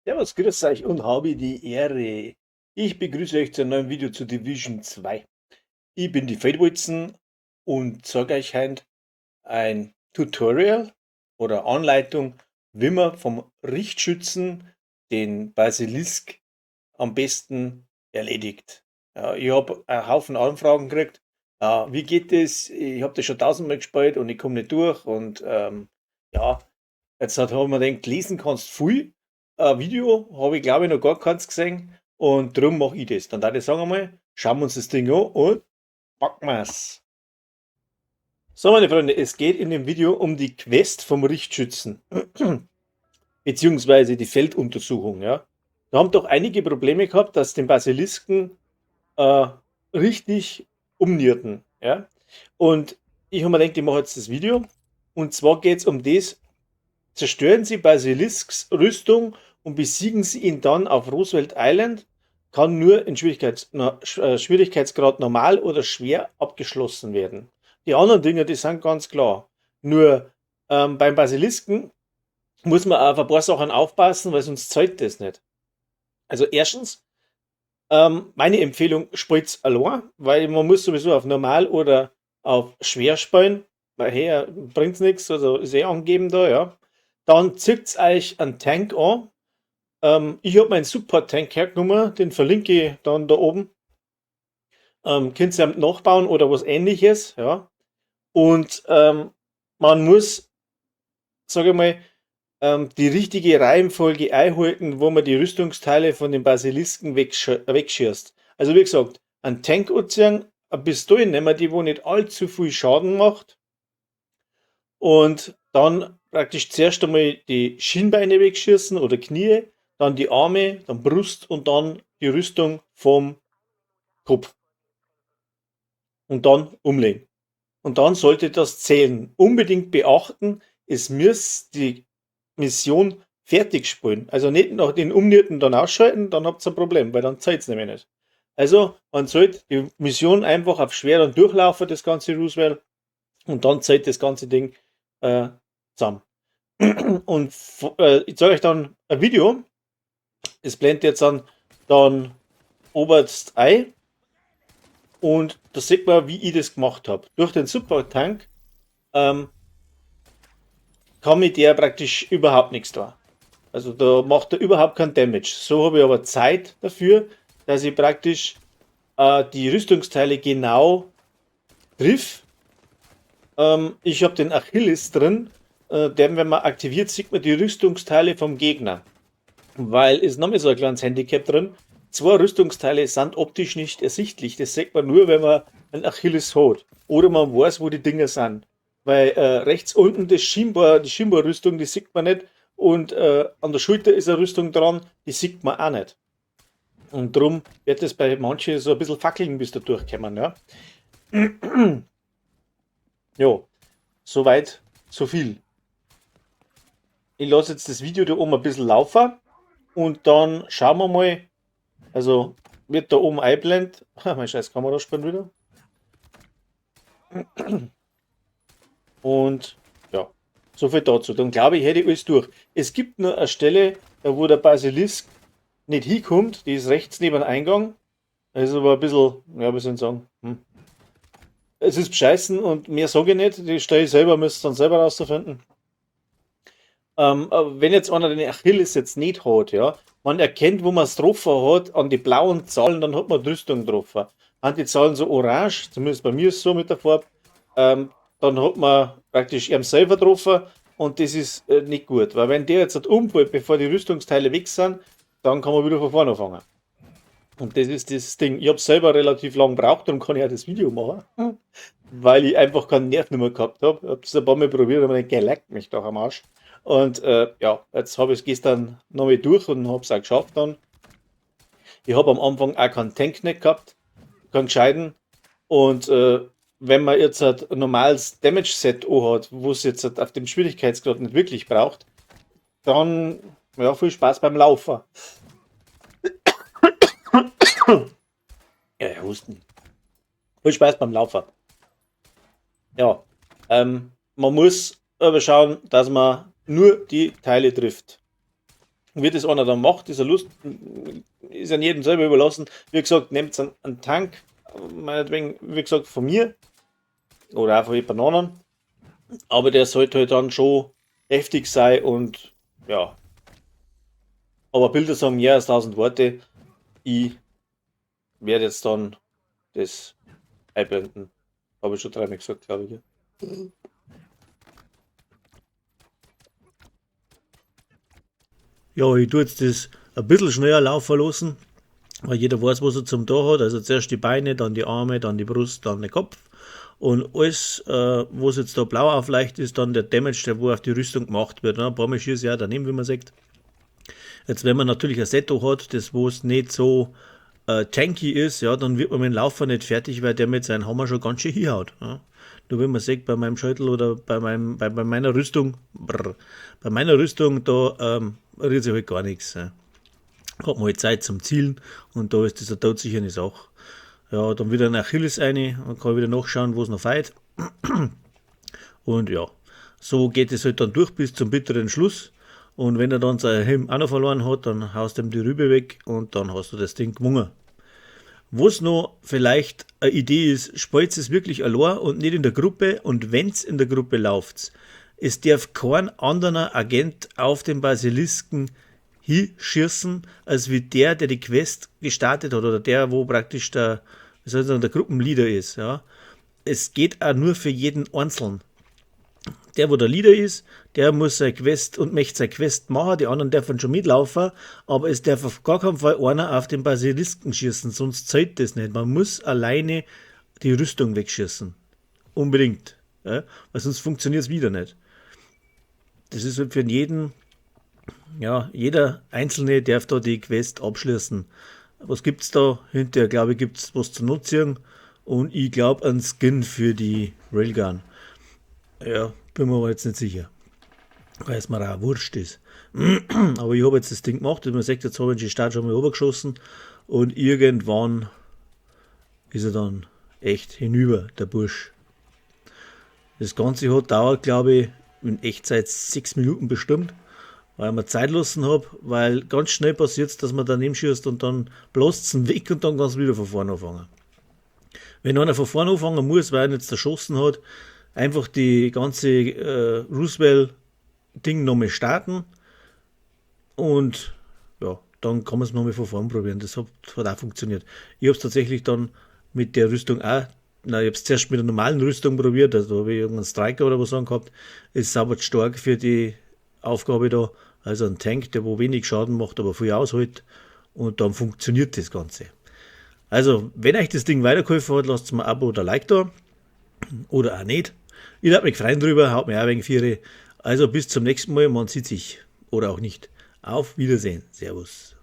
Servus, grüß euch und habe die Ehre. Ich begrüße euch zu einem neuen Video zu Division 2. Ich bin die Feldwalzen und zeige euch heute ein Tutorial oder Anleitung, wie man vom Richtschützen den Basilisk am besten erledigt. Ja, ich hab einen Haufen Anfragen gekriegt. Wie geht das? Ich hab das schon 1000-mal gespielt und ich komm nicht durch. Und ja, jetzt hab ich mir gedacht, lesen kannst viel. Ein Video habe ich, glaube ich, noch gar keins gesehen und darum mache ich das. Dann würde ich sagen einmal, schauen wir uns das Ding an und packen wir's. So, meine Freunde, es geht in dem Video um die Quest vom Richtschützen, beziehungsweise die Felduntersuchung. Ja. Da haben doch einige Probleme gehabt, dass den Basilisken richtig umnierten. Ja. Und ich habe mir gedacht, ich mache jetzt das Video. Und zwar geht's um das: Zerstören Sie Basilisks Rüstung und besiegen Sie ihn dann auf Roosevelt Island. Kann nur in Schwierigkeitsgrad normal oder schwer abgeschlossen werden. Die anderen Dinge, die sind ganz klar. Nur beim Basilisken muss man auf ein paar Sachen aufpassen, weil sonst zahlt das nicht. Also erstens, meine Empfehlung, spielt's allein, weil man muss sowieso auf normal oder auf schwer spielen, weil her bringt's nix, also ist eh angegeben da, ja. Dann zieht's euch einen Tank an. Ich hab meinen Support-Tank hergenommen, den verlinke ich dann da oben. Könnt ihr nachbauen oder was Ähnliches, ja. Und man muss, sag ich mal, die richtige Reihenfolge einhalten, wo man die Rüstungsteile von den Basilisken wegschießt. Also wie gesagt, einen Tank anziehen, eine Pistole nehmen, die wo nicht allzu viel Schaden macht. Und dann praktisch zuerst einmal die Schienbeine wegschießen oder Knie, dann die Arme, dann Brust und dann die Rüstung vom Kopf. Und dann umlegen. Und dann sollte das zählen. Unbedingt beachten, es muss die Mission fertig spielen. Also nicht nach den Umnierten dann ausschalten, dann habt ihr ein Problem, weil dann zählt's nämlich nicht. Also man sollte die Mission einfach auf schwer dann durchlaufen, das ganze Roosevelt, und dann zählt das ganze Ding zusammen. Und ich zeige euch dann ein Video. Es blendet jetzt dann oberst ein. Und da sieht man, wie ich das gemacht hab. Durch den Support-Tank kann mit der praktisch überhaupt nichts da. Also da macht er überhaupt keinen Damage. So habe ich aber Zeit dafür, dass ich praktisch die Rüstungsteile genau triff. Ich hab den Achilles drin, den, wenn man aktiviert, sieht man die Rüstungsteile vom Gegner. Weil ist noch mal so ein kleines Handicap drin. Zwei Rüstungsteile sind optisch nicht ersichtlich. Das sieht man nur, wenn man einen Achilles hat. Oder man weiß, wo die Dinger sind. Weil rechts unten die Schienbein-Rüstung, die sieht man nicht. Und an der Schulter ist eine Rüstung dran, die sieht man auch nicht. Und drum wird es bei manchen so ein bisschen fackeln, bis da durchkommen. Ja, ja, soweit, so viel. Ich lasse jetzt das Video da oben ein bisschen laufen. Und dann schauen wir mal. Also wird da oben eingeblendet. Meine scheiß Kamera spinnt wieder. Und ja, so viel dazu. Dann glaube ich, hätte ich alles durch. Es gibt nur eine Stelle, da wo der Basilisk nicht hinkommt. Die ist rechts neben dem Eingang. Das ist aber ein bisschen, ja, wie soll ich sagen? Es ist bescheißen und mehr sage ich nicht. Die Stelle selber müsst ihr dann selber rausfinden. Aber wenn jetzt einer den Achilles jetzt nicht hat, ja, man erkennt, wo man es getroffen hat, an die blauen Zahlen, dann hat man die Rüstung getroffen. An die Zahlen so orange, zumindest bei mir ist es so mit der Farbe, dann hat man praktisch ihn selber getroffen und das ist nicht gut, weil wenn der jetzt halt umfällt, bevor die Rüstungsteile weg sind, dann kann man wieder von vorne anfangen. Und das ist das Ding. Ich hab's selber relativ lang gebraucht, darum kann ich auch das Video machen, weil ich einfach keinen Nerv mehr gehabt hab. Ich hab das ein paar Mal probiert und hab mir gedacht, leck mich doch am Arsch. Und ja, jetzt hab ich's gestern nochmal durch und hab's auch geschafft dann. Ich hab am Anfang auch keinen Tank nicht gehabt, keinen gescheiten. Und wenn man jetzt halt ein normales Damage-Set hat, wo es jetzt halt auf dem Schwierigkeitsgrad nicht wirklich braucht, dann ja, viel Spaß beim Laufen. Ja, Husten. Viel Spaß beim Laufen. Ja, man muss aber schauen, dass man nur die Teile trifft. Wie das einer dann macht, ist er Lust, ist an jedem selber überlassen. Wie gesagt, nehmt einen Tank, meinetwegen, wie gesagt, von mir oder auch von jemand anderen. Aber der sollte halt dann schon heftig sein und ja. Aber Bilder sagen mehr als 1000 Worte. Ich werde jetzt dann das einblenden. Habe ich schon dreimal gesagt, glaube ich. Ja. Ja, ich tue jetzt das ein bisschen schneller laufen lassen, weil jeder weiß, was er zum da hat. Also zuerst die Beine, dann die Arme, dann die Brust, dann den Kopf. Und alles, was jetzt da blau aufleicht, ist dann der Damage, der wo auf die Rüstung gemacht wird. Ne? Ein paar Mal schießt ja daneben, wie man sagt. Jetzt, wenn man natürlich ein Set hat, das wo es nicht so tanky ist, ja, dann wird man mit dem Laufer nicht fertig, weil der mit seinem Hammer schon ganz schön hinhaut. Ja. Nur wenn man sieht, bei meinem Schädel oder bei meiner Rüstung, brr, bei meiner Rüstung, da rührt sich halt gar nichts. Ja. Hat man halt Zeit zum Zielen und da ist das eine todsichere Sache. Ja, dann wieder ein Achilles rein, dann kann ich wieder nachschauen, wo es noch feit. Und ja, so geht es halt dann durch bis zum bitteren Schluss. Und wenn er dann sein Helm auch noch verloren hat, dann haust du ihm die Rübe weg und dann hast du das Ding gewonnen. Was noch vielleicht eine Idee ist, spielt es wirklich allein und nicht in der Gruppe, und wenn's in der Gruppe läuft, es darf kein anderer Agent auf den Basilisken hinschießen, als wie der, der die Quest gestartet hat oder der, wo praktisch der, wie soll ich sagen, der Gruppenleader ist. Ja. Es geht auch nur für jeden Einzelnen. Der, wo der Leader ist, der muss seine Quest und möchte seine Quest machen, die anderen dürfen schon mitlaufen, aber es darf auf gar keinen Fall einer auf den Basilisken schießen, sonst zählt das nicht. Man muss alleine die Rüstung wegschießen. Unbedingt. Ja, weil sonst funktioniert's wieder nicht. Das ist halt für jeden, ja, jeder Einzelne darf da die Quest abschließen. Was gibt's da? Hinterher, glaube ich, gibt's was zu nutzen und ich glaub, einen Skin für die Railgun. Ja, bin mir aber jetzt nicht sicher, weil es mir auch wurscht ist. Aber ich hab jetzt das Ding gemacht, man sieht, jetzt hab ich den Start schon mal runtergeschossen und irgendwann ist er dann echt hinüber, der Bursch. Das Ganze hat dauert, glaub ich, in Echtzeit 6 Minuten bestimmt, weil ich mir Zeit lassen hab, weil ganz schnell passiert's, dass man daneben schießt und dann bläst's ihn weg und dann kannst du wieder von vorne anfangen. Wenn einer von vorne anfangen muss, weil er jetzt erschossen hat, einfach die ganze Roswell-Ding nochmal starten und ja, dann kann man's nochmal von vorne probieren. Das hat auch funktioniert. Ich hab's tatsächlich dann mit der Rüstung auch, nein, ich hab's zuerst mit der normalen Rüstung probiert, also da hab ich irgendeinen Striker oder was angehabt. Ist sauber stark für die Aufgabe da. Also ein Tank, der wo wenig Schaden macht, aber viel aushält, und dann funktioniert das Ganze. Also, wenn euch das Ding weitergeholfen hat, lasst mir ein Abo oder ein Like da. Oder auch nicht. Ich würd mich freuen drüber, haut mir auch ein wenig Viere. Also bis zum nächsten Mal, man sieht sich oder auch nicht. Auf Wiedersehen. Servus.